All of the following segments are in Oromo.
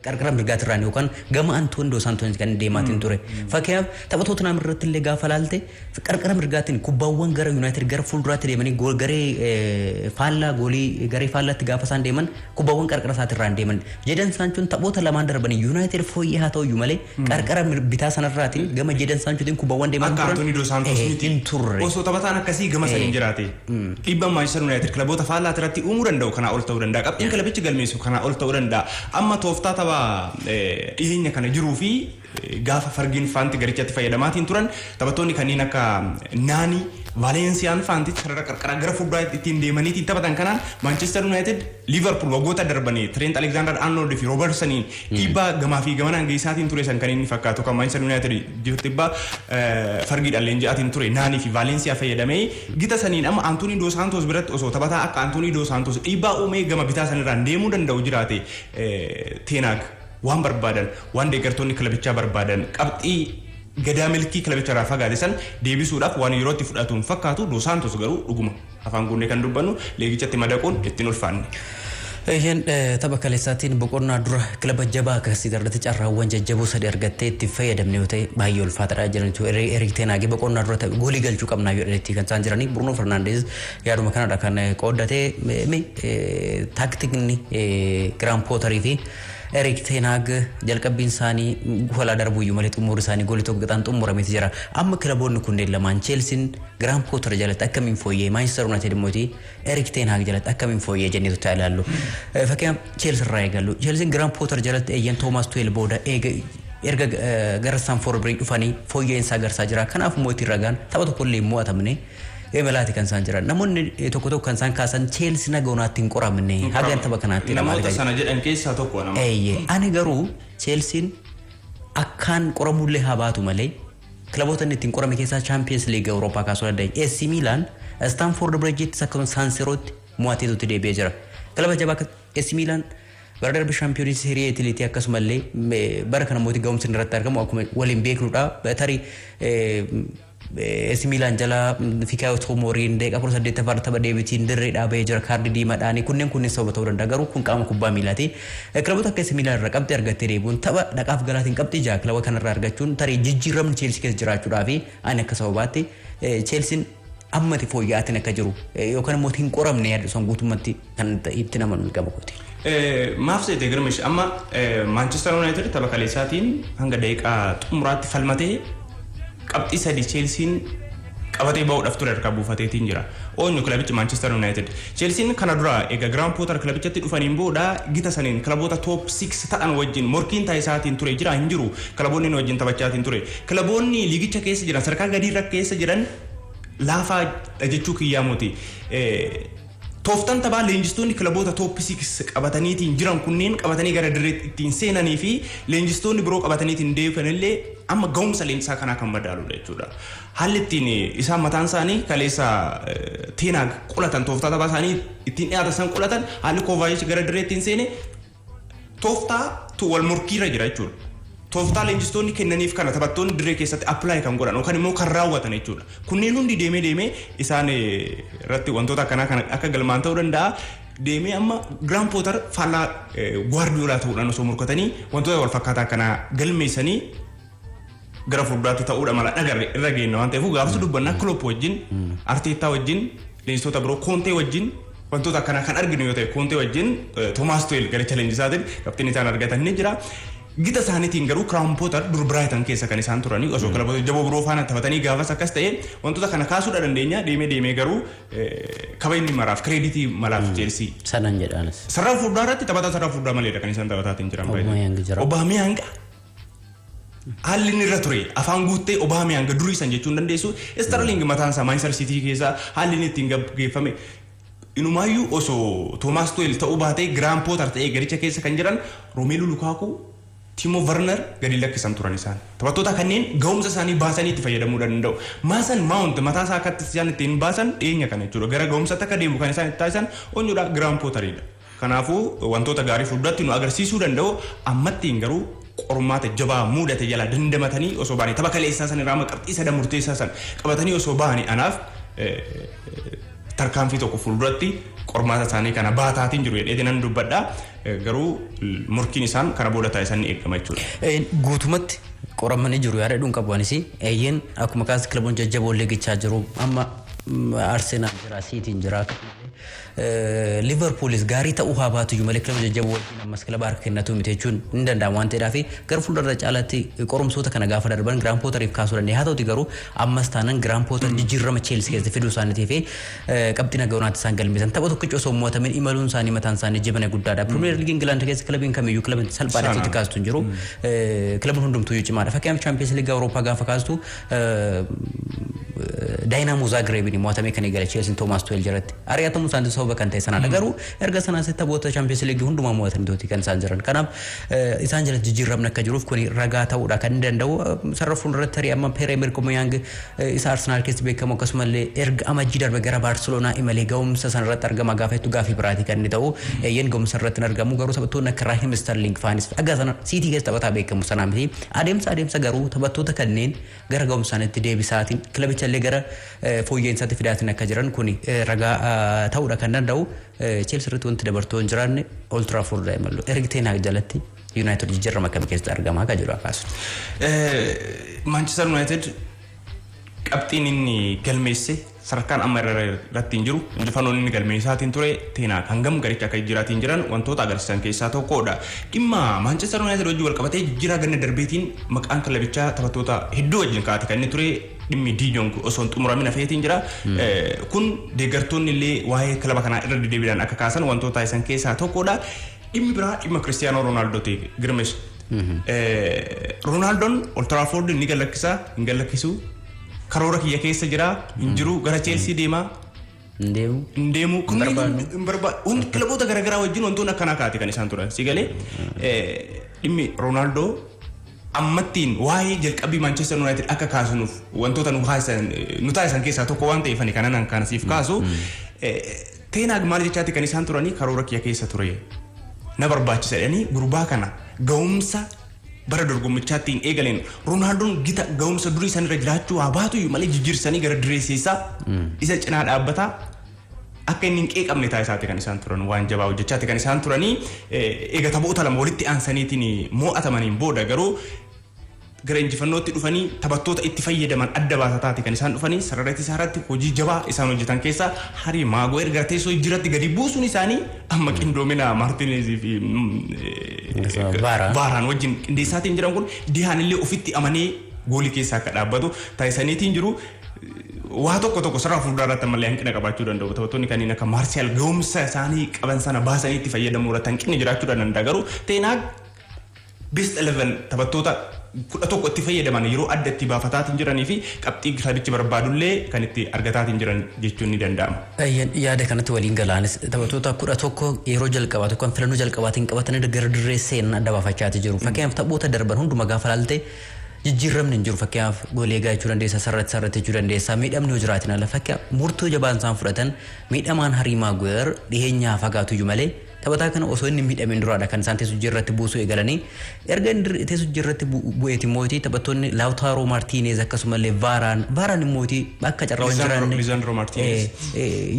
Qarqara mirgaatirraan yookaan gama Antoon Dos Santos kan deemaatiin ture. Fakkeenyaaf, tapha Tottenham irratti illee gaafa laalte, qarqara mirgaatiin kubbaawwan gara United gara fuulduraatti deemanii garee faallaa goolii garee faallaatti gaafa isaan deeman, kubbaawwan qarqara isaatirraan deeman. Jadon Sanchoon taphoota lamaan darbanii United fooyyee haa ta'uyyuu malee, qarqara bitaa sanarraatiin gama Jadon Sanchootiin kubbaawwan deeman Akka turan Antoonii Dos Santos miti. Hin turre. Osoo taphataan akkasii gama saniin jiraate, dhiibbaan Manchester United kilaboota faallaa irratti uumuu danda'u kanaa ol ta'uu danda'a. Qabxiin kilabichi galmeessu kanaa ol ta'uu danda'a. Amma tooftaa tapha dhiyeenya kana jiruu fi gaafa Fargiin faanti garichatti fayyadamaatiin turan, taphattoonni kanneen akka Naanii, Vaalensiyaan faanti sarara qarqara gara fuulduraa ittiin deemaniitiin taphatan kanaan, Manchester United Liverpool waggoota darbanii Trent Alexander Arnold fi Robertsoniin dhiibbaa gamaa fi gamanaan geessaatiin ture san kan inni fakkaatu kan Manchester United dhiibbaa Fargiidhaan leenji'aatiin ture Naanii fi Vaalensiyaa fayyadamee gita saniin, amma Antoonii Dos Santos biratti osoo taphataa akka Antoonii Dos Santos dhiibbaa uumee gama bitaa sanirraan deemuu danda'u jiraate, Ten Hag waan barbaadan, waan deeggartoonni kilabichaa barbaadan, qabxii gadaa milkii kilabicha irraa fagaate san deebisuudhaaf waan yeroo itti fudhatu hin fakkaatu. Dos Santos garuu dhuguma afaan guunnee kan dubbannu leegichatti madaquun ittiin ulfaanne. Eeyyeen, tapha kaleessaatiin boqonnaa dura kilaba jabaa akkasii irratti carraawwan jajjaboo sadi argattee itti fayyadamne yoo ta'e baay'ee ulfaataadha jedhanitu. Erik Ten Hag boqonnaa dura goolii galchuu qabnaa jedhanitti kan isaan jiranii. Bruno Fernandes yaaduma kanadha kan qooddatee. Taaktikni Graham Potterii fi Erik Ten Hag jalqabbiin isaanii walaa darbuyyuu malee, xumurri isaanii goolii tokko qixaan xumurameeti jira. Amma kilaboonni kunneen lamaan, Chelsean Graham Potter jalatti akkamiin fooyyee, Manchester United immoo Erik Ten Hag jalatti akkamiin fooyyee jenneetu ta'a ilaallu. Fakkeenyaaf, Chelsea irraa eegallu. Chelsean Graham Potter jalatti, eeyyan, Thomas Tuchel booda eega erga gara Stamford Bridge dhufanii fooyya'insa agarsiisaa jira. Kanaaf immoo ittiin ragaan tapha tokkollee hin mo'atamne imalaati kan isaan jiran. Namoonni tokko tokko kan isaan kaasan Chelsea naga onaatti hin qoramne hagan tapha kanaatti. Namoota sana jedhan keessaa tokko nama. Eeyyee, ani garuu Chelsean akkaan qoramullee haa baatu malee, kilaboota inni ittiin qorame keessaa Champions League Awurooppaa kaasuu dandeenya. AC Milan Stamford Bridge'ttis akkasumas San Sirotti mo'ateetutti deebi'ee jira. Kilaba jabaa akka AC Milan bara darbe shaampiyoonii Serie Itiliitii, akkasumallee bara kana mootii ga'umsi irratti argamu akkuma waliin beeknudha. Tarii AC Milan jala Fikayo Tomoriin daqiiqaa 18ffaa tapha deebiitiin dirree dhaabee jira kaardii diimaadhaan. Kunneen sababa ta'uu danda'a, garuu kun qaama kubbaa miilaati. Kilaboota akka AC Milan irra qabxii argattee deebi'uun, tapha dhaqaaf galaatiin qabxii 6 kilaba kanarraa argachuun, tarii jijjiiramni Chelsea keessa jiraachuudhaa fi ani akka sababaatti Chelsean ammati fooyya'aatiin akka jiru yookaan immoo hin qoramne yaadu san guutummaatti kan itti namanu gama kooti. Maaf seete Girmish, amma Manchester United tapha kaleessaatiin hanga daqiiqaa xumuraatti falmatee qabxii 3 Chelsean qabatee ba'uudhaaf ture harkaa buufateetiin jira. Oonyu kilabichi Manchester United. Chelsean kana dura egaa Graham Potter kilabichatti dhufaniin booda gita saniin kilaboota top 6 ta'an wajjin morkiin taasisaatiin ture jira hin jiru. Kilaboonni wajjin taphachaatiin ture. Kilaboonni liigicha keessa jiran, sadarkaa gadiirra keessa jiran laafaa jechuu kiyyaa moti. Tooftan taphaa leenjistoonni kilaboota top 6 qabataniitiin jiran kunneen qabatanii gara dirreetti ittiin seenanii fi leenjistoonni biroo qabataniitiin deebi'anillee amma ga'umsa leenjisaa kanaa kan madaaludha jechuudha. Haalli ittiin isaan mataan isaanii kaleessa Ten Hag qolatan, tooftaa taphaa isaanii ittiin dhiyaatan san qolatan, haalli Kovacic gara dirreetti hin seene, tooftaatu wal morkiirra jira jechuudha. Tooftaa leenjistoonni kennaniif kana taphattoonni dirree keessatti apply kan godhan yookaan immoo kan raawwatan jechuudha. Kunneen hundi deemee deemee isaan irratti wantoota akkanaa kana akka galmaan ta'uu danda'a. Deemee amma Graham Potter faallaa Guardiolaa ta'uudhaan osoo morkatanii wantoota wal fakkaataa akkanaa galmeessanii gara fuulduraatti ta'uudha mala dhagarre irra geenna waan ta'eef gaafas dubbannaa. Klopp wajjin, Arteetaa wajjin, leenjistoota biroo, Kontee wajjin wantoota akkanaa kan arginu yoo ta'e, Kontee wajjin Thomas Tuchel garicha leenjisaatiin qabxiin isaan argatan ni jira. Gita isaaniitiin garuu Graham Potter dur Brighton keessa kan isaan turanii osoo kilaboota jaboo biroo faana taphatanii gaafas akkas ta'e wantoota kana kaasuudha dandeenya. Deemee deemee garuu kabajni maraaf, credit malaaf Chelsea. Sanan jedhaanis. Sarara fuulduraa irratti taphataa sarara fuulduraa maleedha kan isaan taphataatiin jiran. Aubameyang jira. Aubameyang haalli inni irra ture afaan guuttee Aubameyang durii san jechuun dandeessu. Sterling mataan isaa Manchester City keessa haalli inni ittiin gaggeeffame, inumaayyuu osoo Thomas Tuchel ta'uu baatee Graham Potter ta'ee garicha keessa kan jiran Romelu Lukaku, Timo Werner gadi lakkisan turan isaan. Taphattoota kanneen ga'umsa isaanii baasanii itti fayyadamuu danda'u. Mason Mount mataa isaa akkatti isaan ittiin baasan dhiyeenya kana jechuudha. Gara ga'umsatti akka deemu kan isaan itti taasisan onyudha Graham Potteridha. Kanaafuu wantoota gaarii fuulduratti nu agarsiisuu danda'u. Ammattiin garuu qormaata jabaa mudate jala dandamatanii osoo ba'anii, tapha kaleessaa san irraa qabxii sadan murteessaa san qabatanii osoo ba'anii, anaaf tarkaanfii tokko fuulduratti Qormaata isaanii kana baataatiin jiru jedheetiin nan dubbadha. Garuu murkiin isaan kana booda taasisan ni eegama jechuudha. Guutumatti qoramanii jiru yaada dhuun qabu anis eeyyeen akkuma kaas kilaboon jajjaboo liigichaa jiru amma Arsenaal jira, Siitiin jira, Liverpoolis gaarii ta'uu haa baatu iyyuu malee kilaba jajjaboo wajjin ammas kilaba harka kennatu miti jechuun hin danda'amu waan ta'eedhaaf gara fuuldura caalaatti qorumsoota kana gaafa darban Giraam Pooteriif kaasuu dandeenya. Haa ta'uti garuu ammas taanan Giraam Pooter jijjiirama Cheelsii keessatti fiduu isaaniitii fi qabxii nagaunaatti isaan galmeessan tapha tokkicha osoo mo'atamin imaluun isaanii mataan isaanii jabina guddaadha. Pirimeer Liigii Ingilaand keessa kilabiin kamiyyuu kilabiin salphaadha itti kaastu hin jiru. Kilabiin hundumtuu cimaadha. Fakkeenyaaf Chaampiyoons Liigii Awurooppaa gaafa kaastu Daayinamoo Zaagreebiin mo'atamee kan eegale Cheelsiin Toomaas Tuweel jalatti. Ari'atamuu isaaniitu sababa kan ta'e sanaadha. Garuu erga sanaas taphoota Chaampiyoons Liigii hundumaa mo'atanii kan isaan jiran. Kanaaf isaan jalatti jijjiiramni akka jiruuf kuni ragaa ta'uudha kan inni danda'u. Sarara fuulduratti tarii amma Pierre Emerick Aubameyang isa Arsenaal keessatti beekamu akkasumallee erga amajjii darbe gara Baarseloonaa imalee ga'umsa sanarratti argama gaafa jettu gaafii biraatii kan inni ta'u. Eeyyeen ga'umsa irratti hin argamu garuu taphattoonni akka Raheem Sterling faanis akka sana Siitii keessa taphataa beekamu sanaa miti. Adeemsa adeemsa garuu taphattoota kanneen gara ga'umsa isaaniitti deebisaatiin kilabicha illee gara fooyya'insaatti fidaatiin akka jiran kuni ragaa ta'uudha kan danda'u. Cheelsii irratti wanti dabartoo hin jiraanne Old Trafford imalu. Erik ten Hag jalatti United jijjiirama akkamii keessatti argama akka jedhu akaasu. Manchester United qabxiin inni galmeesse sadarkaan amma irratti hin jiru injifannoon inni galmeessaatiin ture Ten Hag hangam garicha akka jijjiiraatiin jiran wantoota agarsiisan keessaa tokkodha. Dhimma Manchester United wajjin wal qabatee jijjiiraa ganna darbeetiin maqaan kilabichaa taphattoota hedduu wajjin kaa'ate kan inni ture dhimmi De Jong osoo hin xumuramin hafeetiin jira. Kun deeggartoonni illee waa'ee kilaba kanaa irra deddeebiidhaan akka kaasan wantoota taasisan keessaa tokkodha. Dhimmi biraa dhimma Kiristiyaanoo Roonaaldooti Girmesh. Roonaaldon Old Trafford ni galakkisa hin galakkisu, karoora kiyya keessa jira hin jiru, gara Chelsea deema hin deemu hin deemu hin barbaadu. Hin barbaadu. Wanti kilaboota garaagaraa wajjin wantoonni akkanaa kaate kan isaan turan si galee dhimmi Roonaaldoo ammattiin waa'ee jalqabbii Manchester United akka kaasnuuf wantoota nu taasisan keessaa tokko waan ta'eef ani kanan kana siif kaasu. Ten Hag maal jechaatti kan isaan turanii karoora kiyya keessa ture na barbaachisa jedhanii gurbaa kana ga'umsa bara dorgommichaatti hin eegaleen Roonaaldoon gita ga'umsa durii sanirra jiraachuu haa baatu iyyuu malee jijjiirsanii gara dirree seessaa isa cinaa dhaabbataa akka inni hin qeeqamne taasisaati kan isaan turan waan jabaa hojjechaati kan isaan turanii. Eega taphoota lama walitti aansaniitiin mo'atamaniin booda garuu gara injifannootti dhufanii taphattoota itti fayyadaman adda baasataati kan isaan dhufanii sarara ittisaa irratti hojii jabaa isaan hojjetan keessaa Harii Maaguweer gara teessoo jijjiirratti gadi buusuun isaanii amma qindoomina Maartineezii fi Vaaraan. Vaaraan wajjin qindeessaatiin jiran kun Dihaan illee ofitti amanee goolii keessaa akka dhaabbatu taasisaniitiin jiru. Waa tokko tokko sarara fuulduraa irratti ammallee hanqina qabaachuu danda'u. Taphattoonni kanneen akka Maarsiyaal ga'umsa isaanii qaban sana baasanii itti fayyadamuu irratti hanqinni jiraachuu danda'a. Garuu Ten Hag best 11 taphattoota 11 itti fayyadaman yeroo adda itti baafataatiin jiranii fi qabxii kilabichi barbaadullee kan itti argataatiin jiran jechuun ni danda'ama. Yaada kanatti waliin galaanis taphattoota 11 yeroo jalqabaa tokko filannoo jalqabaatiin qabatanii gara dirree seenan adda baafachaati jiru. Fakkeenyaaf taphoota darban hundumaa gaafa ilaalte jijjiiramni hin jiru. Fakkeenyaaf goolii eegaa jechuu dandeessa, sarratti sarratti jechuu dandeessa, miidhamni yoo jiraatin ala fakkeenyaaf murtoo jabaan isaan fudhatan miidhamaan Harii Maaguweer dhiheenyaa fagaatu iyyuu malee taphataa kana osoo inni miidhamin duraadha kan isaan teessoo irratti buusuu eegalanii. Erga inni teessoo irratti bu'eeti immoo taphattoonni Laawutaaroo Maartiineez akkasumallee Vaaraan immoo akka carraa hin jiraanne Lisandro Martinez.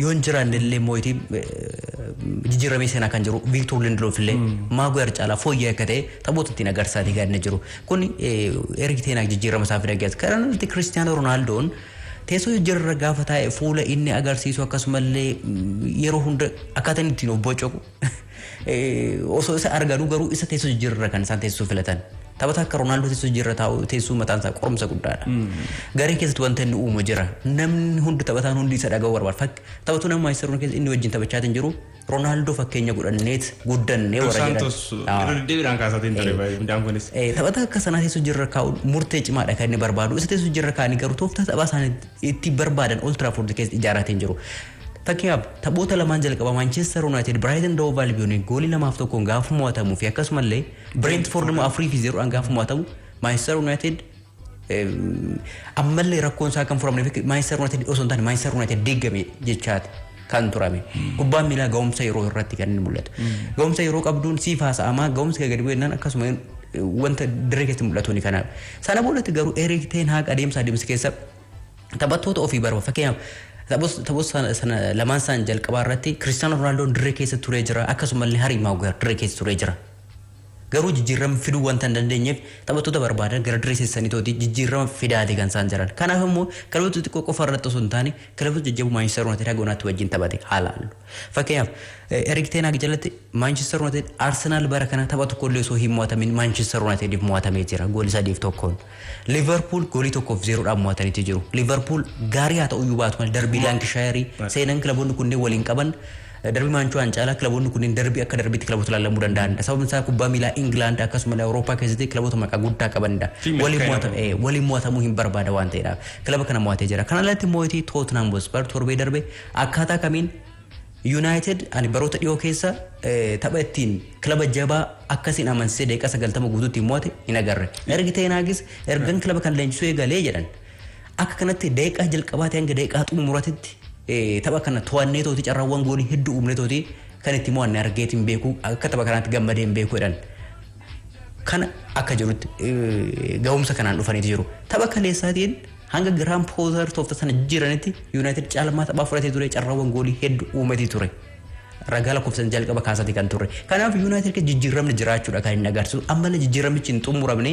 Yoo hin jiraanne illee immoo jijjiiramee seenaa kan jiru Viiktoor Lindeloof illee Maaguweer caalaa fooyyee akka ta'e taphoota ittiin agarsiisaatii kan jiru. Kun Erik ten Hag jijjiirama isaa fide agarsiisa. Kana irratti Kiristiyaanoo Roonaaldoon teessoo jijjiirra gaafa taa'e fuula inni agarsiisu akkasumallee yeroo hunda akkaataa inni ittiin of bocoqu osoo isa arganuu garuu isa teessoo jijjiirra kan isaan teessoo filatan. Taphataa akka Roonaaldoo teessoo jijjiirra taa'u teessoo mataan isaa qorumsa guddaadha. Garee keessatti wanta inni uumu jira. Namni hundi taphataan hundi isa dhaga'uu barbaada. Taphattuu nama Maayistar keessa inni wajjin taphachaa jiru Roonaaldoo fakkeenya godhanneet guddannee warra jedhan. Santos irra deddeebiidhaan kaasaatiin ture baay'ee kunis. Taphataa akka sanaa teessoo jijjiirra kaa'uun murtee cimaadha kan inni barbaadu. Isa teessoo jijjiirra kaa'anii garuu tooftaa taphaa isaanii itti barbaadan Old Trafford keessatti ijaaraatiin jiru. Fakkeenyaaf taphoota lamaan jalqaba Manchester United Brighton Hove Albion goolii 2-1 gaafa mo'atamuu fi akkasumallee Brentford immoo 4-0 gaafa mo'atamu Manchester United ammallee rakkoon isaa kan furamne fi Manchester United osoo hin taane Manchester United diigame jechaati kan turame. Kubbaan miilaa ga'umsa yeroo irratti kan inni mul'atu. Ga'umsa yeroo qabduun siif haasa'amaa ga'umsa gadi bu'ennaan akkasuma wanta dirree keessatti mul'atu ni kanaaf. Sana boodatti garuu Erik ten Hag adeemsa adeemsa keessa taphattoota ofii barbaada. Fakkeenyaaf Taphoota sana lamaan isaan jalqabaa irratti Kiristiyaanoo Roonaaldoo dirree keessa turee jira, akkasumallee Harii Maguire dirree keessa turee jira. Garuu jijjiirama fiduu wanta hin dandeenyeef taphattoota barbaadan gara dirree seessaniitooti jijjiirama fidaate kan isaan jiran. Kanaaf immoo kilaboota xixiqqoo qofa irratti osoo hin taane kilaboota jajjaboo Maanchister Yuunaayitid haga onaatti wajjin taphate haa laallu. Fakkeenyaaf, Erik Ten Hag jalatti Maanchister Yuunaayitid Arsenaal bara kana tapha tokko illee osoo hin mo'atamin Maanchister Yuunaayitidiif mo'atamee jira goolii 3-1. Liverpool goolii 1-0dhaan mo'ataniiti jiru. Liverpool gaarii haa ta'u iyyuu baatu malee darbii Laankishaayirii seenan kilaboonni kunneen waliin qaban, darbii Maanchuwaan caalaa kilaboonni kunneen darbii akka darbiitti kilaboota ilaalamuu danda'anidha. Sababni isaa kubbaa miilaa Ingilaand akkasumallee Awurooppaa keessatti kilaboota maqaa guddaa qabanidha. Waliin mo'atamuu hin barbaada waan ta'eedhaaf. Kilaba kana mo'atee jira. Kana alatti mootii Tottenham Hotspur torbee darbe akkaataa kamiin United ani baroota dhiyoo keessa tapha ittiin kilaba jabaa akkasiin amansiisee daqiiqaa 90 guutuutti mo'ate hin agarre. Erik Ten Hagis ergan kilaba kan leenjisuu eegalee jedhan, akka kanatti daqiiqaa jalqabaatii hanga daqiiqaa xumuraatitti tapha kana to'annee tooti, carraawwan goolii hedduu uumnee tooti kan itti mo'anne argeetiin beeku, akka tapha kanaatti gammadee hin beeku jedhan. Kana akka jirutti ga'umsa kanaan dhufaniiti jiru. Tapha kaleessaatiin hanga Graham Potter toofta sana jijjiiranitti United caalmaa taphaa fudhatee ture, carraawwan goolii hedduu uumatee ture. Ragaa lakkoofsan jalqaba kaasati kan turre. Kanaaf United keessa jijjiiramni jiraachuudha kan inni agarsiisu. Ammallee jijjiiramichi hin xumuramne.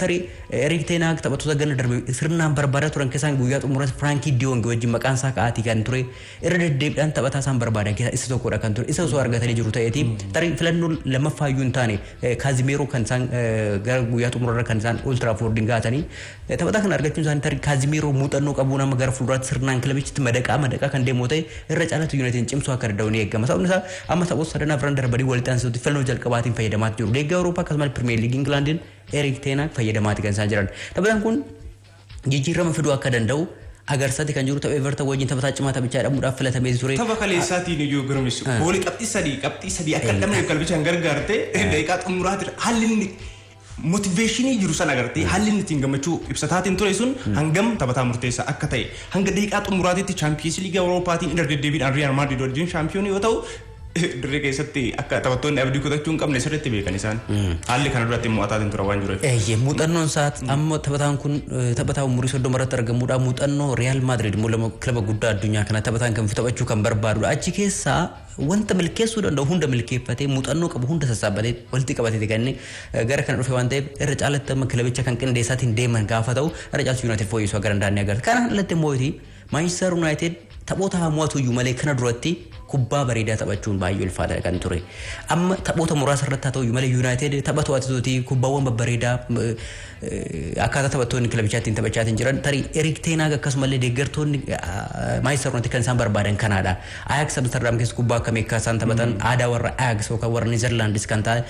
Tarii Erik Ten Hag taphattoota ganna darbe sirnaan barbaadaa turan keessaan guyyaa xumuraatti Firankii De Jong wajjin maqaan isaa ka'aatii kan ture. Irra deddeebiidhaan taphataa isaan barbaadan keessaa isa tokkodha kan ture. Isa osoo argatanii jiru ta'eeti. Tarii filannoo lammaffaa iyyuu hin taane Kaazimiiroo kan isaan gara guyyaa xumurarra kan isaan Old Traffordin gahatanii taphataa kana argachuun isaanii, tarii Kaazimiiroo muuxannoo qabu nama gara fuulduraatti sirnaan kilabichitti madaqaa madaqaa kan deemu ta'e irra caalatti United cimsuu akka danda'u ni eegama. Sababni isaa amma taphoota sadan afran darbanii walitti aansuutti filannoo jalqabaatiin fayyadamaa jiru. Liigaa Awurooppaa akkasumas Pirimeer Liigii Ingilaandiin Erik Ten Hag fayyadamaati kan isaan jiran. Taphataan kun jijjiirama fiduu akka danda'u agarsiisaati kan jiru. Tapha Everton wajjin taphataa cimaa taphichaa jedhamuudhaaf filatamee ture. Tapha kaleessaatiin iyyuu Girmisu goolii qabxii 3 akka dhabne qalbichaan gargaarte. Daqiiqaa xumuraati haalli inni motivation jiru sana agartee, haalli inni ittiin gammachuu ibsataatiin ture sun hangam taphataa murteessaa akka ta'e, hanga daqiiqaa xumuraatitti Chaampiyoons Liigii Awurooppaatiin irra deddeebiidhaan Riyaal Maadriid wajjin shaampiyoonii yoo ta'u, dirree keessatti akka taphattoonni abdii kutachuu hin qabne sirriitti beekan isaan. Haalli kana duratti mo'ataatiin ture waan jiruuf. Eeyyee, muuxannoon isaa amma taphataan kun taphataa umurii 30 irratti argamudha. Muuxannoo Riyaal Maadriid immoo kilaba guddaa addunyaa kana taphataan kan taphachuu kan barbaadudha. Achi keessaa wanta milkeessuu danda'u hunda milkeeffatee, muuxannoo qabu hunda sassaabbatee walitti qabatee kan inni gara kana dhufe waan ta'eef, irra caalatti amma kilabicha kan qindeessaatiin deeman gaafa ta'u irra caalatti United fooyyessuu akka danda'an ni agarra. Kanaan alatti immoo Manchester United taphoota haa mo'atu iyyuu malee kana duratti kubbaa bareedaa taphachuun baay'ee ulfaataadha kan ture. Amma taphoota muraasa irratti haa ta'u iyyuu malee United tapha to'atuuti kubbaawwan babbareedaa akkaataa taphattoonni kilabichaa ittiin taphachaatiin jiran, tarii Erik Ten Hag akkasumallee deeggartoonni Manchester United kan isaan barbaadan kanaadha. Ajax Amsterdam keessa kubbaa akkamii akka isaan taphatan, aadaa warra Ajax yookaan warra Neezerlaandis kan ta'an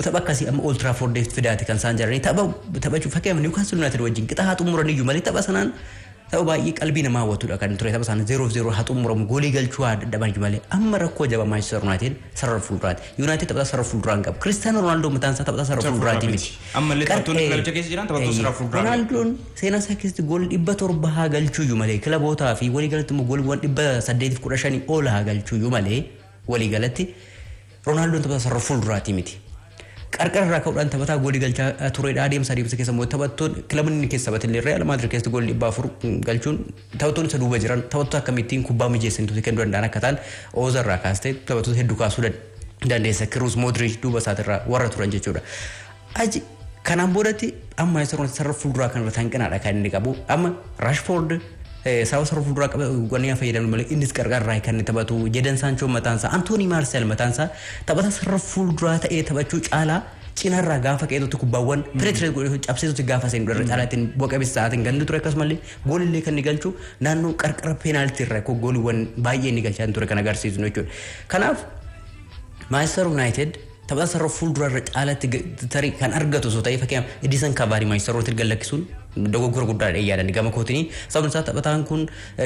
tapha akkasii amma Old Trafford fidaati kan isaan jiranii tapha taphachuu. Fakkeenyaaf, Newcastle United wajjin qixa haa xumuran iyyuu malee tapha sanaan tapha baay'ee qalbii namaa hawwatudha kan ture. Tapha isaanii 0-0 haa xumuramu, goolii galchuu haa dadhaban iyyuu malee, amma rakkoo jabaa Manchester United sarara fuulduraati. United taphataa sarara fuulduraan qabu. Cristiano Ronaldo mataan isaa taphataa sarara fuulduraati miti. Ammallee taphattoonni kilabicha keessa jiran taphattoota sarara fuulduraa miti. Ronaldoon seenaa isaa keessatti goolii 700 haa galchuu iyyuu malee, kilabootaa fi waliigalatti immoo gooliiwwan 815 ol haa galchuu iyyuu malee, waliigalatti Ronaldoon taphataa sarara fuulduraati miti. Qarqara irraa ka'uudhaan taphataa goolii galchaa turedha. Adeemsa adeemsa keessa immoo taphattoonni kilabni inni keessa taphate illee Real Madrid keessatti goolii 400 galchuun taphattoonni isa duuba jiran taphattoota akkamittiin kubbaa mijeessanii kennuu danda'an akka ta'an Ooza irraa kaastee taphattoota hedduu kaasuu dandeessa. Kiruus, Modric duuba isaatirraa warra turan jechuudha. Aji kanaan boodatti amma Manchester United sarara fuulduraa kanarratti hanqinaadha kan inni qabu. Amma Rashford sababa sarara fuulduraa qaba wanni fayyadamnu malee innis qarqarraa kan inni taphatu. Jadon Sancho mataan isaa, Antoonii Maarsiyaal mataan isaa taphata sarara fuulduraa ta'ee taphachuu caalaa cinarraa gaafa qeetutti kubbaawwan penetrate godhee cabseetutti gaafa seenu irra caalaa ittiin bu'a qabeessa sa'aatiin kan inni ture. Akkasumallee goolillee kan inni galchu naannoo qarqara peenaaltii irraa gooliiwwan baay'ee inni galchaa ture kan agarsiisu jechuudha. Kanaaf Manchester United taphataa sarara fuulduraa irra caalatti tarii kan argatu osoo ta'ee, fakkeenyaaf Edison Cavani Manchester United gad lakkisuun dogoggora guddaadha yaadan gama kootinii. Sababni isaa taphataan kun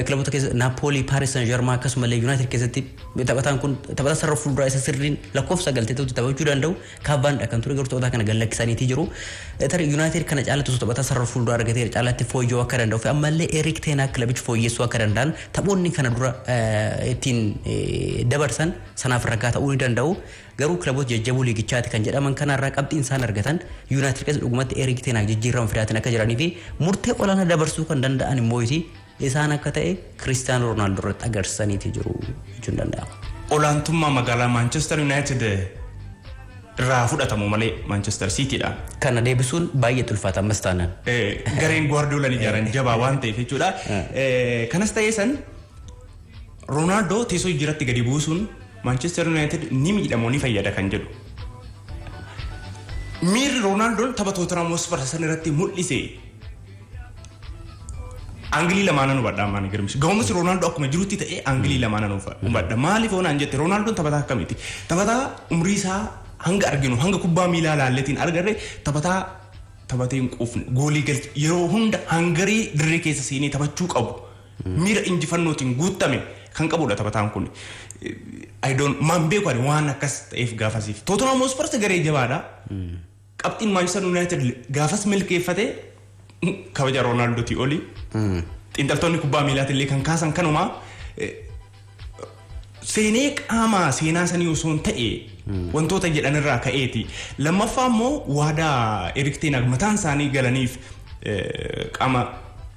kilaboota keessa Napoli, Paris Saint-Germain akkasumallee United keessatti taphataan kun taphataa sarara fuulduraa isa sirriin lakkoofsa galtee ta'utti taphachuu danda'u Cavani kan ture, garuu taphataa kana gad lakkisaniitii jiru. Tarii United kana caalatti osoo taphataa sarara fuulduraa argatee caalatti fooyya'uu akka danda'u fi ammallee Erik Ten Hag kilabichi fooyyessuu akka danda'an taphoonni kana dura ittiin dabarsan sanaaf ragaa ta'uu ni danda'u. Garuu kilaboota jajjaboo liigichaati kan jedhaman kanarraa qabxiin isaan argatan United keessa dhugumatti Erik Ten Hag jijjiirama fidaatiin akka jiranii fi murtee olaanaa dabarsuu kan danda'an immoo isaan akka ta'e Kiristiyaanoo Roonaaldoo irratti agarsiisaniiti jiru jechuun danda'ama. Olaantummaa magaalaa Manchester United irraa fudhatamu malee Manchester Cityidha. Kana deebisuun baay'ee ulfaata ammas taanaan. Gareen Guardiolaan ijaaran jabaa waan ta'eef jechuudha. Kanas ta'ee san, Roonaaldoo teessoo jijjiirratti gadi buusuun Manchester United ni miidhamoo ni fayyada kan jedhu. Miirri Roonaaldoon tapha Tottenham Hotspur san irratti mul'ise angle lamaanan hubadha ammaan, Girmish. Ga'umsi Roonaaldoo akkuma jirutti ta'ee angle lamaanan hubadha. Maaliif oonaan jette, Roonaaldoo taphataa akkamiiti? Taphataa umrii isaa hanga arginu, hanga kubbaa miilaa laalletiin argarre, taphataa taphatee hin quufne, goolii galche, yeroo hunda hangarii dirree keessa seenee taphachuu qabu. Miira injifannootiin guutame kan qabudha taphataan kun. I don't maan beeku ani waan akkas ta'eef gaafasiif. Tottenham Hotspur garee jabaadha. Qabxiin Manchester United gaafas milkeeffate kabaja Roonaaldootii oli. Xiinxaltoonni kubbaa miilaati illee kan kaasan kanuma. Seenee qaama seenaa sanii osoo hin ta'e wantoota jedhan irraa ka'eeti. Lammaffaa immoo waadaa Erik ten Hag mataan isaanii galaniif, qaama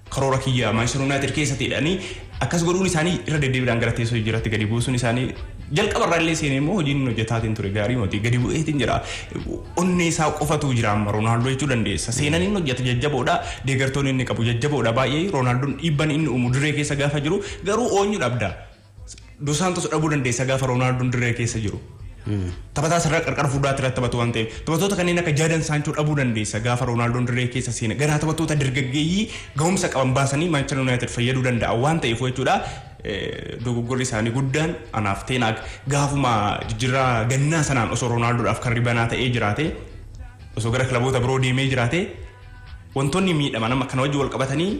karoora kiyya Manchester United keessatti jedhanii akkas godhuun isaanii, irra deddeebiidhaan gara teessoo jijjiirratti gadi buusuun isaanii, jalqaba irraa illee seenee immoo hojiin inni hojjetaatiin ture gaarii miti, gadi bu'eetiin jira. Onnee isaa qofatu jira amma Roonaaldoo jechuu dandeessa. Seenaan inni hojjete jajjaboodha. Deeggartoonni inni qabu jajjaboodha baay'ee. Roonaaldoo dhiibban inni uumu dirree keessa gaafa jiru garuu oonyu dhabda. Dos Santos dhabuu dandeessa gaafa Roonaaldoo dirree keessa jiru. Taphataa sarara qarqara fuulduraatti irratti taphatu waan ta'eef, taphattoota kanneen akka Jadon Sancho dhabuu dandeessa gaafa Roonaaldoo dirree keessa seene. Ganaa taphattoota dargaggeeyyii gahumsa qaban baasanii Manchester United fayyaduu danda'a waan ta'eef jechuudha. Dogoggorri isaanii guddaan anaaf Ten Hag gaafuma jijjiirraa gannaa sanaan osoo Roonaaldoodhaaf karri banaa ta'ee jiraate, osoo gara kilaboota biroo deemee jiraate, wantoonni miidhaman amma kana wajjin wal qabatanii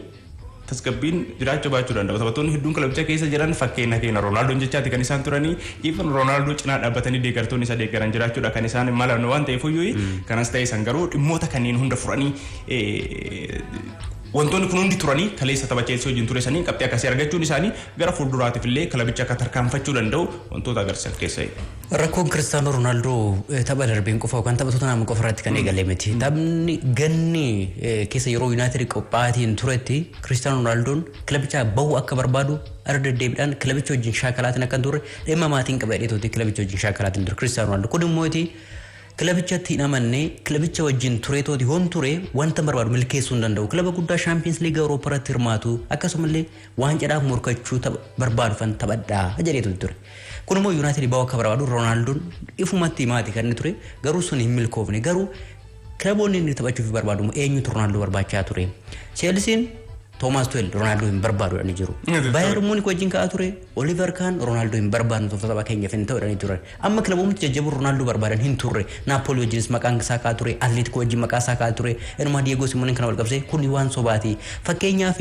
tasgabbiin jiraachuu baachuu danda'u. Taphattoonni hedduun kilabicha keessa jiran fakkeenya keenya Roonaaldoon jechaati kan isaan turanii, even Roonaaldoo cinaa dhaabbatanii deeggartoonni isa deeggaran jiraachuudha kan isaan malan waan ta'eef iyyuu. Kanas ta'e san garuu dhimmoota kanneen hunda furanii, wantoonni kun hundi turanii, kaleessa tapha Cheelsii wajjin ture sanii qabxii akkasii argachuun isaanii gara fuulduraatiif illee kilabicha akka tarkaanfachuu danda'u wantoota agarsiisan keessaa. Rakkoon Kiristaanoo Roonaaldoo tapha darbeen qofa yookaan tapha Tottenham qofa irratti kan eegale miti. Taphni ganni keessa yeroo Yuunaayitid qophaatiin turetti Kiristaanoo Roonaaldoo kilabicha bahuu akka barbaadu irra deddeebiidhaan, kilabicha wajjin shaakalaatiin akka hin turre, dhimma maatiin qaba jedhee kilabicha wajjin shaakalaatiin ture Kiristaanoo Roonaaldoo. Kun immoo kilabichatti hin amanne, kilabicha wajjin tureetooti hoon ture wanta barbaadu milkeessuu hin danda'u. Kilaba guddaa Shaampiyoons Liiga Awurooppaa irratti hirmaatu, akkasumallee waancaadhaaf morkachuu barbaadu fan taphadhaa jedheetu ture. Kun immoo Yuunaayitid bahuu akka barbaadu Roonaaldoo ifumatti himaati kan inni ture, garuu sun hin milkoofne. Garuu kilaboonni inni taphachuuf barbaadu eenyutu Roonaaldoo barbaachaa ture? Cheelsiin Toomaas Tuwel Roonaaldoo hin barbaadu jedhanii jiru. Baayern Muunik wajjin ka'aa ture. Oliver Kahn Roonaaldoo hin barbaadnu, tooftaa taphaa keenyaaf hin ta'u jedhanii turan. Amma kilaboonni jajjaboo Roonaaldoo barbaadan hin turre. Naapoolii wajjinis maqaan isaa ka'aa ture. Atleetikoo wajjin maqaa isaa ka'aa ture. Inumaa Diyeegoo Simooneen kana wal qabsee kun waan sobaati. Fakkeenyaaf,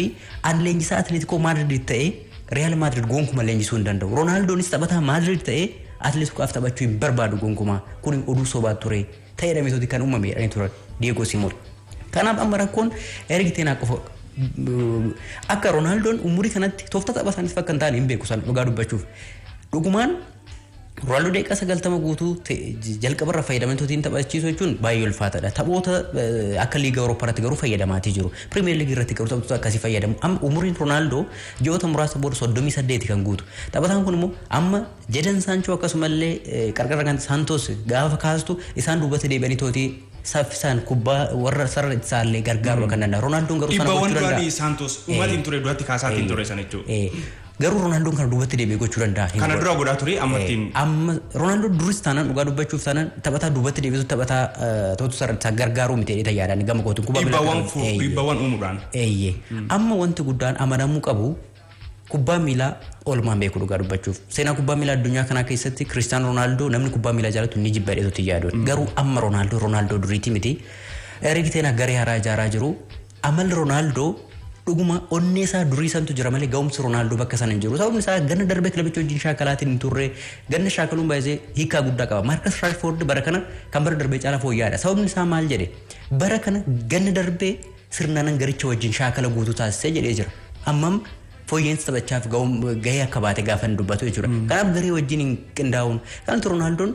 an leenjisaa Atleetikoo Maadriid ta'ee Real Madrid gonkumaa leenjisuu hin danda'u. Roonaaldoonis taphataa Maadriid ta'ee Atleetikoodhaaf taphachuu hin barbaadu gonkumaa. Kun oduu sobaa ture. Ta'ee dhamitooti kan uumame jedhanii turan Diyeegoo Simoon. Kanaaf amma rakkoon Erik Ten Hag qofa akka Roonaaldoon umurii kanatti tooftaa tapha isaaniif akka hin taane hin beeku sana dhugaa dubbachuuf. Dhugumaan Roonaaldoo daqiiqaa 90 guutuu jalqabarra fayyadamtootiin taphachiisuu jechuun baay'ee ulfaataadha. Taphoota akka liiga Awurooppaa irratti garuu fayyadamaatii jiru. Pirimeer Liigii irratti garuu taphattoota akkasii fayyadamu. Amma umuriin Roonaaldoo ji'oota muraasa booda 38 kan guutu. Taphataan kun immoo amma Jadon Saanchoo akkasumallee qarqara kan Saantos gaafa kaastu isaan duubatti deebi'anii tootii saffisaan kubbaa warra sarara ittisaallee gargaaruu kan danda'a. Roonaaldoo garuu sana Dhiibbaawwan gochuu danda'a. Duraanii Saantos uumaatiin ture duratti kaasaatiin ture sana jechuudha. Garuu Roonaaldoo kana duubatti deebi'ee gochuu danda'a. Kana dura godhaa ture, amma ittiin. Amma Roonaaldoo duris taanaan, dhugaa dubbachuuf taanaan, taphataa duubatti deebisu, taphataa to'atu sarara ittisaa gargaaruu miti jedhee yaadaan gama kootiin. Kubbaa miilaa Dhiibbaawwan uumuudhaan. Eeyyee. Amma wanti guddaan amanamuu qabu, kubbaa miilaa oolmaan beeku dhugaa dubbachuuf. Seenaa kubbaa miilaa addunyaa kanaa keessatti Kiristiyaano Roonaaldoo namni kubbaa miilaa jaalatu ni jibba jedheetu yaadu. Garuu amma Roonaaldoo Roonaaldoo duriiti miti. Erik Ten Hag garee haaraa ijaaraa jiru. Amalli Roonaaldoo dhuguma onnee isaa durii santu jira malee ga'umsi Roonaaldoo bakka sana hin jiru. Sababni isaa ganna darbee kilabicha wajjin shaakalaatiin hin turre. Ganna shaakaluun baay'ee hiikaa guddaa qaba. Maarkas Raashfoord bara kana kan bara darbee caalaa fooyya'aadha. Sababni isaa maal jedhe? Bara kana ganna darbee sirnaan garicha wajjin shaakala guutuu taasisee jedhee jira. Ammam fooyya'insa taphachaaf gahee akka baate gaafa inni dubbatu jechuudha. Kanaaf garee wajjin hin qindaa'uun. Kanatu Roonaaldoo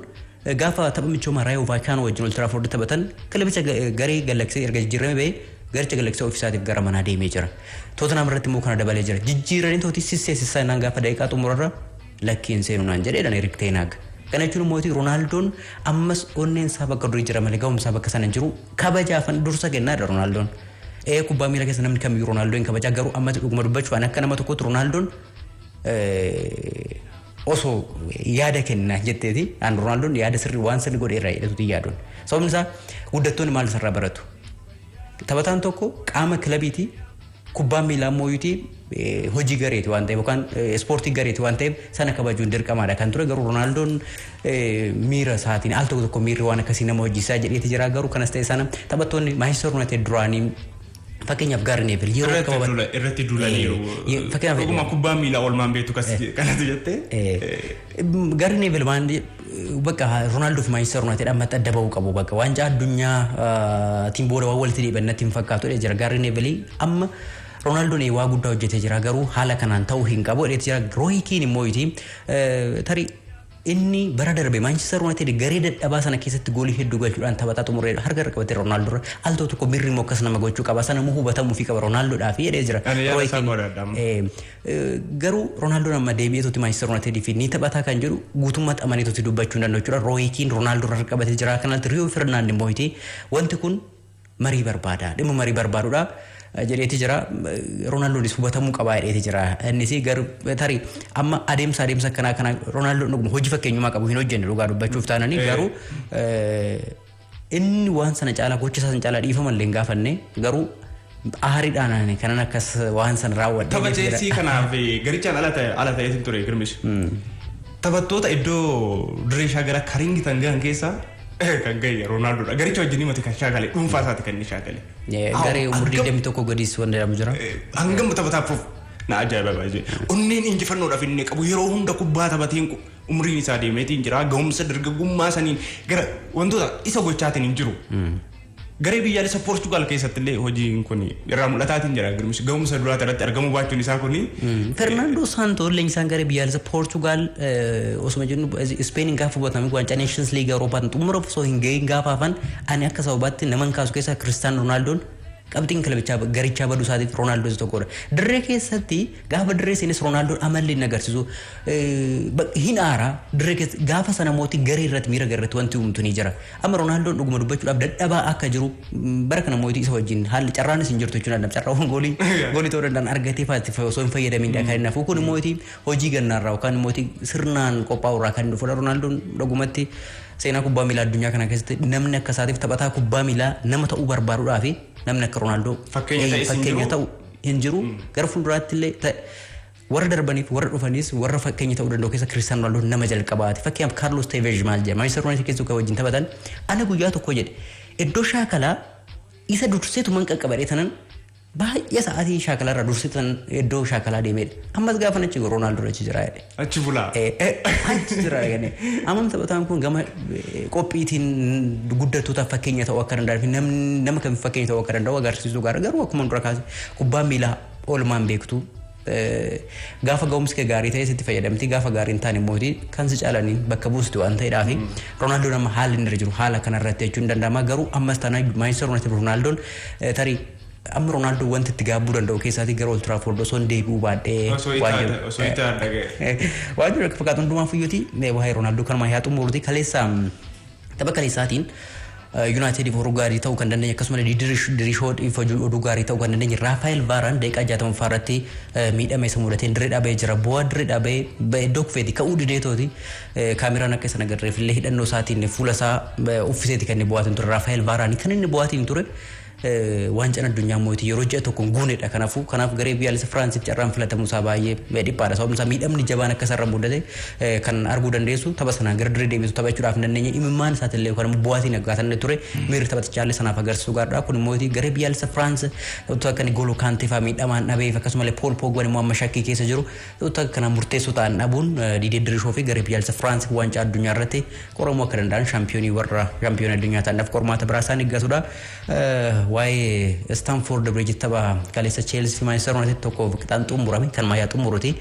gaafa tapha michoomaa Raayoo Vaayikaanoo wajjin Old Trafford taphatan kilabicha garee gallaksee erga jijjiirame bahee Garicha galaksee ofiisaatiif gara manaa deemee jira. Tottenham irratti immoo kana dabalee jira. Jijjiiranii tooti sissee sissaa gaafa daqiiqaa xumurarra lakkiin seenu naan jedheedhaan Erik ten Hag. Kana jechuun immoo Roonaaldoon ammas onneen isaa bakka durii jira malee ga'umsaa bakka sana hin jiru, kabajaafan dursa kennaadha Roonaaldoon. Kubbaa miilaa keessa namni kamiyyuu Roonaaldoo hin kabajaa, garuu ammatti dhuguma dubbachuudhaan akka nama tokkotti Roonaaldoon osoo yaada kennaa jetteeti an Roonaaldoon yaada sirrii waan sirrii godheerra jedhetuti yaaduun. Sababni isaa guddattoonni maal isarraa baratu? Taphataan tokko qaama kilabiiti, kubbaan miilaa immoo hojii gareeti waan ta'eef yookaan ispoortii gareeti waan ta'eef sana kabajuun dirqamaadha kan ture. Garuu Roonaaldoon miira isaatiin al tokko tokko miirri waan akkasii nama hojiisaa jedheeti jira. Garuu kanas ta'e sana taphattoonni Maanchister United duraanii, fakkeenyaaf Gary Neville, yeroo irratti duulaniiru. Fakkeenyaaf dhuguma kubbaa miilaa oolmaan beektu kanatu jettee. Gary Neville waan bakka Roonaaldoo fi Maanchister United ammatti adda bahuu qabu, bakka waancaa addunyaa tiin booda waan walitti deebi'an natti hin fakkaatu jira Gary Neville. Amma Roonaaldoo waa guddaa hojjetee jira, garuu haala kanaan ta'uu hin qabu jedheeti jira. Roy Keane immoo tarii inni bara darbe Manchester United garee dadhabaa sana keessatti goolii hedduu galchuudhaan taphataa xumureedha. Harka irra qabatee Roonaaldoo al tokko mirri immoo akkas nama gochuu qaba. Sana immoo hubatamuu fi qaba Roonaaldodhaaf jedhee jira. Garuu Roonaaldoo amma deebi'eetutti Manchester United fi ni taphataa kan jedhu guutummaatti amaneetutti dubbachuu hin danda'u jechuudha. Roy Keane Roonaaldoo irra qabatee jira. Kanatti Rio Ferdinand immoo wanti kun marii barbaada. Dhimma marii barbaadudha jedheeti jira. Roonaaldoonis hubatamuu qabaa jedheeti jira. Innis garuu tarii amma adeemsa akkanaa kana Roonaaldoo dhuguma hojii fakkeenyummaa qabu hin hojjenne dhugaa dubbachuuf taananii, garuu inni waan sana caalaa, gocha isaa sana caalaa dhiifama illee hin gaafanne, garuu aariidhaan kanan akkas waan sana raawwadhe. Tapha Cheelsii kanaaf garichaan ala ta'eetiin ture, Girmish. Taphattoota iddoo dirree shaagala Karingtan gahan keessaa kan gahe Roonaaldodha. Garicha wajjin himate kan shaakale, dhuunfaa isaati kan inni shaakale. Garee umurii 21 gadiis waan jedhamu jira. Hangam taphataaf na ajaa'iba baay'ee. Onneen injifannoodhaaf inni qabu yeroo hunda kubbaa taphateen umriin isaa deemeetiin jira. Ga'umsa dargaggummaa saniin gara wantoota isa gochaatiin hin jiru. Garee biyyaalessa Poorchugaal keessatti illee hojiin kun irraa mul'ataatiin jira. Ga'umsa duraa irratti argamuu baachuun isaa kuni. Fernando Santos leenjisaan garee biyyaalessa Poorchugaal, osuma jennu Ispeeniin gaafa hubatame waancaa Nations League Awurooppaatiin xumura osoo hin gahin gaafa hafan, ani akka sababaatti naman kaasu keessaa Kiristiyaano Roonaaldoon qabxiin kilabichaa garichaa baduu isaatiif Roonaaldoo isa tokkodha. Dirree keessatti gaafa dirree seenes Roonaaldoo amalli inni agarsiisu hin aara dirree keessa. Gaafa sana mootii garee irratti miira garee irratti wanti uumtu ni jira. Amma Roonaaldoo dhuguma dubbachuudhaaf dadhabaa akka jiru bara kana mootii isa wajjin haalli carraanis hin jirtu jechuudha. Carraawwan goolii ta'uu danda'an argatee faatti osoo hin fayyadamin kan inni hafu kun mootii hojii gannaarraa yookaan mootii sirnaan qophaa'urraa kan dhufudha. Roonaaldoo dhugumatti seenaa kubbaa miilaa addunyaa kana keessatti namni akka isaatiif taphataa kubbaa miilaa nama ta'uu barbaaduudhaa fi namni akka Roonaaldoo fakkeenya ta'u hin jiru. Gara fuulduraatti illee warra darbaniif warra dhufanis warra fakkeenya ta'uu danda'u keessa Kiristiyaano Roonaaldoo nama jalqabaati. Fakkeenyaaf Kaarlos Teveez maal jedha? Maanchister Yuunaayitid keessa kan wajjin taphatan, ana guyyaa tokko jedhe iddoo shaakalaa isa durseetu man qaqqabadhee tanan baay'ee sa'aatii shaakalarraa dursee tanan iddoo shaakalaa deemedha. Ammas gaafa achi Roonaaldoo achi jira jedhe. Achi bulaa. Achi jira jedhanii. Amam taphataan kun gama qophiitiin guddattootaaf fakkeenya ta'uu akka danda'u fi nama kamiif fakkeenya ta'uu akka danda'u agarsiisuu gaara. Garuu akkuma dura kaase kubbaan miilaa oolmaan beektu, gaafa ga'umsi kee gaarii ta'e sitti fayyadamti, gaafa gaarii hin taane immoo kan si caalaniin bakka buusti waan ta'eedhaaf Roonaaldoo nama haalli inni irra jiru haala kanarratti jechuun hin danda'ama. Garuu ammas taanaan Maanchister Yuunaayitid Roonaaldoon tarii amma Roonaaldoo wanti itti gaabbuu danda'u keessaatii gara Old Trafford osoo hin deebi'uu baadhee waan jiru akka fakkaatu. Hundumaa fuyyuuti waa'ee Roonaaldoo kanuma yaa xumuruuti. Kaleessa tapha kaleessaatiin Yuunaayitediif oduu gaarii ta'uu kan dandeenye, akkasumas Dirishoodhiif oduu gaarii ta'uu kan dandeenye, Raafaayel Vaaraan daqiiqaa 60ffaa irratti miidhama isa mudateen dirree dhaabee jira. Bu'aa dirree dhaabee iddoo kufeeti ka'uu dideetooti kaameraan akka isa agarreef illee hidhannoo isaatiin fuula isaa uffiseeti kan inni bu'aatiin ture. Raafaayel Vaaraan kan inni bu'aatiin ture waancaan addunyaa mootii yeroo ji'a tokko hin guunedha. Kanaafuu kanaaf garee biyyaalessa Firaansiif carraan filatamuu isaa baay'ee dhiphaadha. Sababni isaa miidhamni jabaan akka isarra mudate kan arguu dandeessu, tapha sanaan gara dirree deebisu taphachuudhaaf hin dandeenye. Imimmaan isaatillee yookaan immoo bu'aatiin akkaataa inni ture miirri taphatichaallee sanaaf agarsiisuu gaariidha. Kun immoo garee biyyaalessa Firaans taphattoota akka N'Golo Kaantee fa'aa miidhamaan dhabeef, akkasumallee Pool Pogban immoo amma shakkii keessa jiru, taphattoota kana murteessoo ta'an dhabuun Didier Dirishoo fi garee biyyaalessa Firaans waancaa addunyaa irratti qoramuu akka danda'an, shaampiyoonii warra shaampiyoonii addunyaa ta'aniif qormaata biraa isaan eeggatudha. Waa'ee Stamford Bridge tapha kaleessa Chelsea fi Manchester United tokkoof qixaan xumurame kan maayaa xumuruti.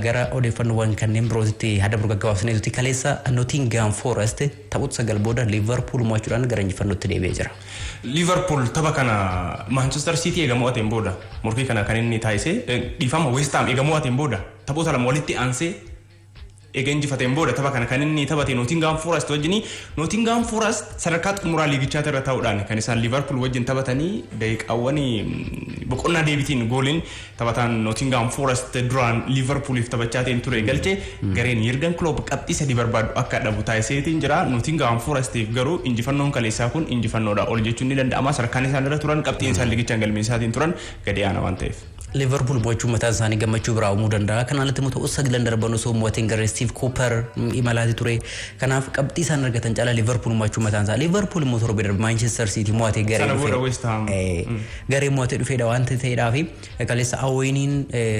Gara odeeffannoowwan kanneen birootitti hadda biroo gaggabaabsineetuti, kaleessa Nottingham Forest taphoota 9 booda Liverpool mo'achuudhaan gara injifannootti deebi'ee jira. Liverpool tapha kana Manchester City eega mo'ateen booda morkii kana kan inni taasise, dhiifama, West Ham eega mo'ateen booda, taphoota 2 walitti aansee eega injifateen booda tapha kana kan inni taphate Nottingham Forest wajjini. Nottingham Forest sadarkaa xumuraa liigichaa irra ta'uudhaan kan isaan Liverpool wajjin taphatanii, daqiiqaawwan boqonnaa deebitiin gooliin taphataan Nottingham Forest duraan Liverpooliif taphachaatiin ture galche gareen Jurgen Klopp qabxii 3 barbaadu akka dhabu taasiseetiin jira. Nottingham Forestiif garuu injifannoon kaleessaa kun injifannoodha ol jechuun ni danda'ama. Sadarkaan isaan irra turan, qabxiin isaan liigichaan galmeessaatiin turan gadi aanaa waan ta'eef. Liverpool mo'achuun mataan isaanii gammachuu biraa uumuu danda'a. Kanaan alatti immoo ta'us sagalan darban osoo mo'ateen garee Steve Cooper imalaati ture. Kanaaf qabxii isaan argatan caalaa Liverpool mo'achuu mataan isaa. Liverpool immoo torbee darbe Manchester City mo'atee garee Sana booda West Ham. Garee mo'atee dhufeedha waan ta'eedhaaf, kaleessa Awweeniin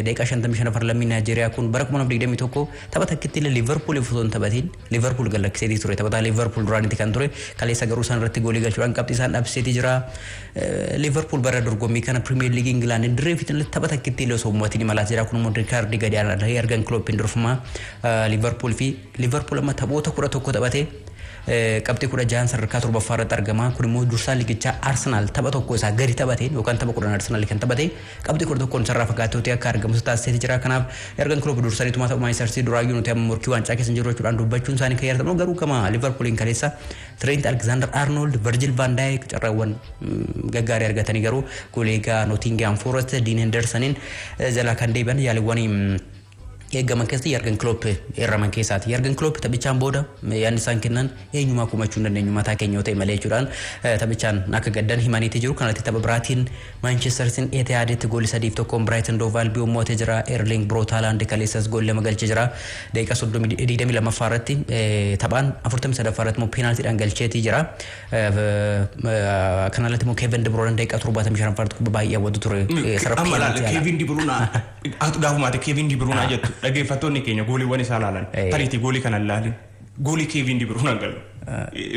daqiiqaa 55 afur lammii Naayijeeriyaa kun bara 2021 tapha takkitti illee Liverpool osoo hin taphatiin Liverpool gallakkiseetii ture. Taphataa Liverpool duraanitti kan ture kaleessa garuu isaan irratti goolii galchuudhaan qabxii isaan dhabsiiseetii jira. Liverpool bara dorgommii kana Premier League England dirree fiixee tapha takkitti illee osoo mo'atiin imalaa jira. Kun immoo riikaardii gadi aanaadha. Jurgen Kloppiin durfamaa Liverpool fi Liverpool amma taphoota 11 taphatee qabxii 16n sadarkaa torbaffaa irratti argama. Kun immoo dursaa liigichaa Arsenal tapha tokko isaa gadi taphateen yookaan tapha 10 Arsenal kan taphate qabxii 11n sarara fagaatee akka argamu taasisee jira. Kanaaf Jurgen Klopp dursaniituma tapha Manchester City duraayyuu nuti amma morkii waancaa keessa jiru jechuudhaan dubbachuun isaanii kan yaadatamu, garuu gama Liverpooliin kaleessa Trent Alexander Arnold, Virgil van Dijk carraawwan gaggaarii argatanii garuu goleegaa Nottingham Forest Dean Hendersoniin jalaa kan deebi'an yaaliiwwan eeggaman keessatti Jurgen Klopp eerraman keessaati. Jurgen Klopp taphichaan booda yaadni isaan kennan eenyumaa kumachuu hin dandeenyu mataa keenya yoo ta'e malee jechuudhaan taphichaan akka gaddan himaniiti jiru. Kanatti tapha biraatiin Manchester City Etihaditti goolii 3-1n Brighton Hove Albion mo'atee jira. Erling Braut Haaland kaleessas goolii 2 galchee jira. Daqiiqaa 22ffaa irratti taphaan 43ffaa irratti immoo peenaaltiidhaan galcheetii jira. Kana alatti immoo Kevin De Bruyne daqiiqaa 75ffaa irratti kubbaa baay'ee hawwatu ture. Sarara Amma laala, Kevin De Bruyne gaafumaati Kevin De Bruyne jettu dhaggeeffattoonni keenya gooliiwwan isaa laalan tariitii goolii kana laalin goolii Kevin De Bruyne galu.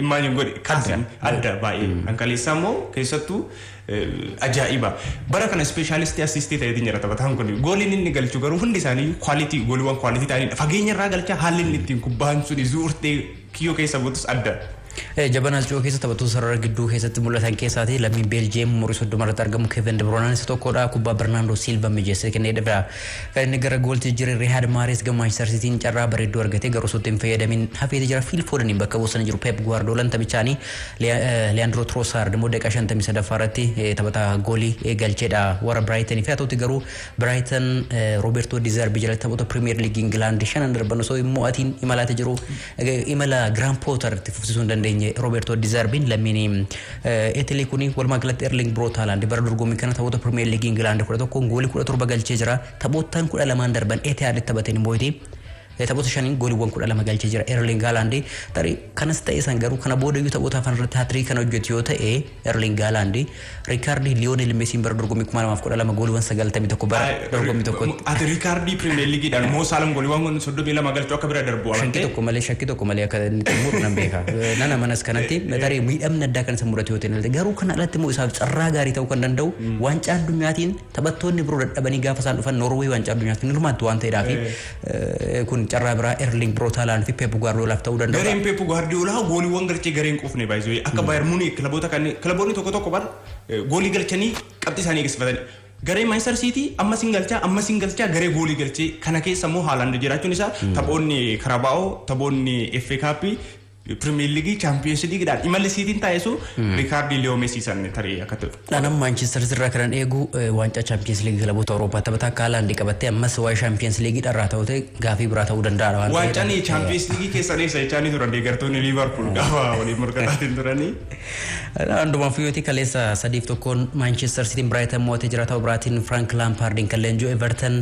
Imagine godhi, kaasi adda baay'ee. Kan kaleessaa immoo keessattuu ajaa'iba. Bara kana specialist assist ta'eetiin jira taphataan kun. Gooliin inni galchu garuu hundi isaanii quality, gooliiwwan quality ta'anidha. Fageenya irraa galcha, haalli inni ittiin kubbaan sun zuurtee kiyyoo keessa buutus adda. Jabana Alcoo keessa taphattoota sarara gidduu keessatti mul'atan keessaati lammiin Beeljiyeem umurii 30 irratti argamu Kevin De Bruyne isa tokkodha. Kubbaa Bernardo Silva mijeessee kennee dha. Kan inni gara gooltii jire Riyad Mahrez gama Manchester Cityin carraa bareedduu argatee garuu osoo hin fayyadamin hafeeti jira. Phil Foden bakka buusanii jiru Pep Guardiolan taphichaanii. Leandro Trossard immoo daqiiqaa 53ffaa irratti taphataa goolii galcheedha warra Brighton fi. Haa ta'uti garuu Brighton Roberto De Zerbi jalatti taphoota Premier League England shanan darban osoo hin mo'atiin imalaati jiru. Imala Graham Potter itti fufsiisuu hin dandeenye Roberto De Zerbiin lammiin Italy kuni. Walumaa galatti Erling Braut Haaland bara dorgommii kana taphoota Premier League England 11 goolii 17 galchee jira. Taphoottan 12n darban Etihad taphateen immoo taphoota shaniin gooliiwwan 12 galchee jira Erling Haaland. Tarii kanas ta'e san garuu kana booda iyyuu taphoota hafan irratti hat-trick kana hojjetu yoo ta'e, Erling Haaland riikaardii Lionel Messiin bara dorgommii 2012 gooliiwwan 91 bara dorgommii tokkotti. Ati riikaardii Premier Leagueidhaan Mo Salah gooliiwwan 32 galchuu akka bira darbu Shakkii tokko malee, shakkii tokko malee akka inni xumuru nan beeka. Nan amanas. Kanatti tarii miidhamni addaa kan isa mudatu yoo ta'e garuu, kana alatti immoo isaaf carraa gaarii ta'uu kan danda'u waancaa addunyaatiin taphattoonni biroo dadhabanii gaafa isaan dhufan Norway waancaa addunyaatiin hirmaattu waan ta'eedhaaf, kun carraa biraa Erling Braut Haaland fi Pep Guardiolaaf ta'uu danda'u. Gareen Pep Guardiola gooliiwwan galchee gareen quufne baay'isuu akka Bayern Munich kilaboota kanneen, kilaboonni tokko tokko bar goolii galchanii qabxii isaanii eegsifatanii. Gareen Manchester City amma sin galchaa, amma sin galchaa, garee goolii galchee kana keessa immoo Haaland jiraachuun isaa taphoonni Carabao, taphoonni FA Cup, Premier League, Champions Leagueidhaan imalli Cityin taasisu riikaardii Leo Messi san tarii akka ta'u. Anam Manchester irraa kanan eegu waancaa Champions League kilaboota Awurooppaa taphataa akka Haaland qabattee ammas waa'ee Champions League dharraa ta'u ta'e gaafii biraa ta'uu danda'a waan ta'eef. Waancaan Champions League keessa dheessa jechaanii turan deeggartoonni Liverpool gaafa waliin morkataatiin turanii. Hundumaaf yooti kaleessa 3-1n Manchester Cityin Brighton mo'atee jira. Ta'uu biraatiin Frank Lampardin kan leenji'u Everton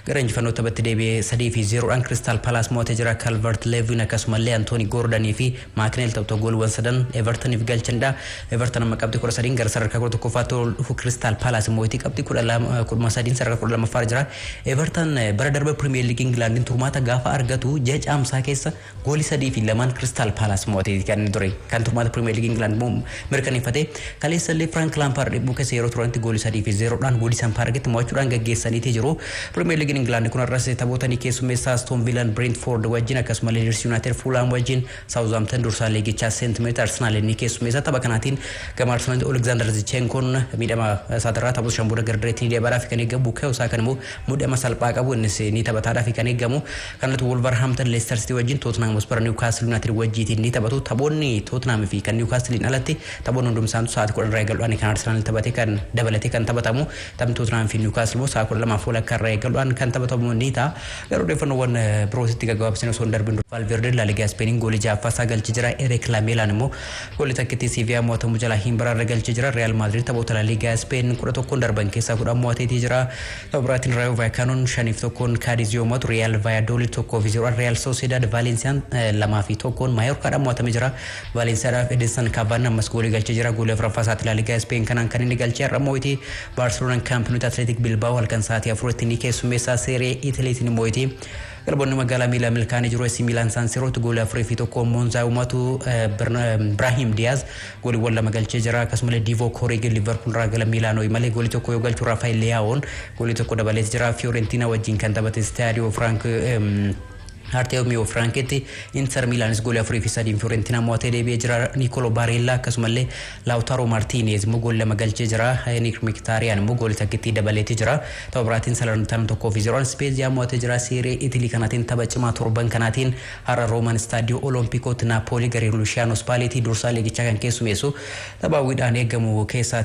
gara injifannoo taphatti deebi'ee 3-0dhaan Crystal Palace mo'atee jira. Calvert Lewin akkasumallee Anthony Gordonii fi Maakneel taphattoota gooliiwwan sadan Evertoniif galchanidha. Everton amma qabxii 13 gara sadarkaa 11ffaatti ol dhufu. Crystal Palace immoo qabxii 13 sadarkaa 12ffaa jira. Everton bara darbe Premier League Ingilaandiin turmaata gaafa argatu ji'a Caamsaa keessa goolii 3 fi 2n Crystal Palace mo'atee kan inni ture, kan turmaata Premier League Ingilaand immoo mirkaneeffate. Kaleessa illee Frank Lampard dhibbuu keessa yeroo turanitti goolii 3 fi 0dhaan Goodison Parkitti mo'achuudhaan gaggeessaniiti jiru. Premier League Ingilaand kun har'as taphoota ni keessummeessaa: Aston Villa Brentford wajjin, akkasuma Leeds United Fulham wajjin, Southampton dursaa liigichaa St. Mary's Arsenal ni keessummeessa. Tapha kanaatiin gama Arsenal Alexander Zinchenkoon miidhama isaatirraa taphoota 5 booda gara direetti ni deebi'aadhaaf kan eegamu. Bukayo Saka immoo miidhama salphaa qabu, innis ni taphataadhaaf kan eegamu. Kanatti Wolverhampton Leicester City wajjin, Tottenham Hotspur Newcastle United wajjiitiin ni taphatu. Taphoonni Tottenham fi kan Newcastle alatti taphoonni hundumsaantu sa'aatii 10 irraa eegaluudhaan kan Arsenal taphatee kan dabalatee kan taphatamu. Taphni Tottenham fi Newcastle immoo sa'aa 12 fuula akka irraa eegaluudhaan kan taphatamu ni ta'a. Garuu odeeffannoowwan biroositti gaggabaabsine osoo hin darbin, Valverde La Liga Spainiin goolii ja'affaa isaa galchee jira. Eric Lamelaan immoo goolii takkitti Sevilla mo'atamuu jalaa hin baraarre galchee jira. Real Madrid taphoota La Liga Spain 11n darban keessaa 10 mo'ateetii jira. Tapha biraatiin Rayo Vallecanoon 5-1n Cadiz yoo mo'atu, Real Valladolid 1-0, Real Sociedad Valenciaan 2 fi 1n Mallorcaadhaan mo'atamee jira. Valenciaadhaaf Edinson Cavani ammas goolii galchee jira. Goolii afuraffaa isaatti La Liga Spain kanaan kan inni galchee. Har'a mo'iti Barceloonaan Camp Nou Athletic Bilbao halkan sa'aatii 4tti ni keessummeessaa. Serie Italiitiin mo'iti Kilaboonni magaalaa Miilaan milkaa'anii jiru. AC Miilaan San Sirootti goolii 4 fi 1 Monzaa uummatu, Ibrahim Diaz gooliiwwan lama galchee jira. Akkasumallee Divock Origi Liverpool irraa gara Miilaanoo malee goolii tokko yoo galchu, Rafael Leaoon goolii tokko dabalee jira. Fiorentina wajjin kan taphate Stadio Frank Artemio Franchetti Inter Milaanis goolii 4 fi 3 Fiorentina mo'atee deebi'ee jira. Nicolo Barella akkasumallee Lautaro Martinez immoo goolii lama galchee jira. Henrik Mkhitaryan immoo goolii takkitti dabaleetii jira. Tapha biraatiin Salernitana 1 fi 0 Spezia mo'atee jira. Serie Itilii kanaatiin tapha cimaa torban kanaatiin har'a Rooman Stadio Olompikootti Naappoolii garee Luciano Spalletti dursaa liigichaa kan keessumeessu tapha hawwiidhaan eegamu keessaa